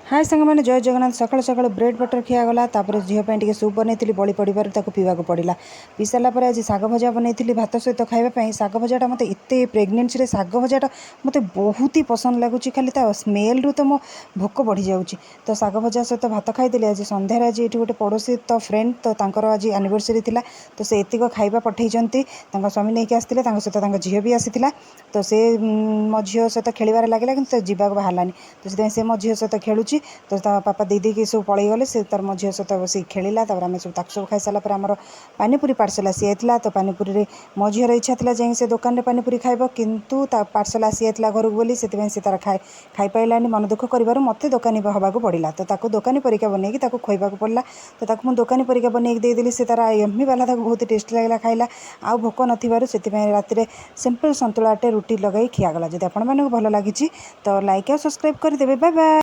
ହାଏ ସାଙ୍ଗମାନେ, ଜୟ ଜଗନ୍ନାଥ। ସକାଳୁ ସକାଳୁ ବ୍ରେଡ଼୍ ବଟର୍ ଖିଆଗଲା। ତାପରେ ଝିଅ ପାଇଁ ଟିକେ ସୁପ୍ ବନେଇଥିଲି, ବଳି ପଡ଼ିବାରୁ ତାକୁ ପିଇବାକୁ ପଡ଼ିଲା। ପିଇ ସାରିଲା ପରେ ଆଜି ଶାଗ ଭଜା ବନେଇଥିଲି ଭାତ ସହିତ ଖାଇବା ପାଇଁ। ଶାଗ ଭଜାଟା ମୋତେ ଏତେ, ପ୍ରେଗନେନ୍ସିରେ ଶାଗ ଭଜାଟା ମୋତେ ବହୁତ ହି ପସନ୍ଦ ଲାଗୁଛି। ଖାଲି ତା ସ୍ମେଲ୍ରୁ ତ ମୋ ଭୋକ ବଢ଼ିଯାଉଛି। ତ ଶାଗ ଭଜା ସହିତ ଭାତ ଖାଇଦେଲି। ଆଜି ସନ୍ଧ୍ୟାରେ ଆଜି ଏଇଠି ଗୋଟେ ପଡ଼ୋଶୀ ତ ଫ୍ରେଣ୍ଡ, ତ ତାଙ୍କର ଆଜି ଆନିଭର୍ସରୀ ଥିଲା। ତ ସେ ଏତିକ ଖାଇବା ପଠେଇଛନ୍ତି। ତାଙ୍କ ସ୍ୱାମୀ ନେଇକି ଆସିଥିଲେ, ତାଙ୍କ ସହିତ ତାଙ୍କ ଝିଅ ବି ଆସିଥିଲା। ତ ସେ ମୋ ଝିଅ ସହିତ ଖେଳିବାରେ ଲାଗିଲା, କିନ୍ତୁ ସେ ଯିବାକୁ ବାହାରିଲାନି। ତ ସେଥିପାଇଁ ସେ ମୋ ଝିଅ ସହିତ ଖେଳୁଛି। ତ ତା ପାପା ଦେଇ ଦେଇକି ସବୁ ପଳେଇଗଲେ। ସେ ତାର ମୋ ଝିଅ ସହିତ ବସିକି ଖେଳିଲା। ତାପରେ ଆମେ ସବୁ ତାକୁ ସବୁ ଖାଇସାରିଲା ପରେ ଆମର ପାନିପୁରୀ ପାର୍ସଲ୍ ଆସିଯାଇଥିଲା। ତ ପାନିପୁରୀରେ ମୋ ଝିଅର ଇଚ୍ଛା ଥିଲା ଯାଇକି ସେ ଦୋକାନରେ ପାନିପୁରୀ ଖାଇବ, କିନ୍ତୁ ତା ପାର୍ସଲ୍ ଆସିଯାଇଥିଲା ଘରକୁ ବୋଲି ସେଥିପାଇଁ ସେ ତାର ଖାଇପାରିଲାନି। ମନ ଦୁଃଖ କରିବାରୁ ମୋତେ ଦୋକାନୀ ହେବାକୁ ପଡ଼ିଲା। ତ ତାକୁ ଦୋକାନୀ ପରିକା ବନେଇକି ତାକୁ ଖୋଇବାକୁ ପଡ଼ିଲା। ତ ତାକୁ ମୁଁ ଦୋକାନୀ ପରିକା ବନେଇକି ଦେଇଦେଲି। ସେ ତାର ୟମ୍ମି ବାଲା, ତାକୁ ବହୁତ ଟେଷ୍ଟି ଲାଗିଲା, ଖାଇଲା। ଆଉ ଭୋକ ନଥିବାରୁ ସେଥିପାଇଁ ରାତିରେ ସିମ୍ପଲ୍ ସନ୍ତୁଳାଟେ ରୁଟି ଲଗାଇ ଖିଆଗଲା। ଯଦି ଆପଣମାନଙ୍କୁ ଭଲ ଲାଗିଛି, ତ ଲାଇକ୍ ଆଉ ସବସ୍କ୍ରାଇବ୍ କରିଦେବେ। Bye bye.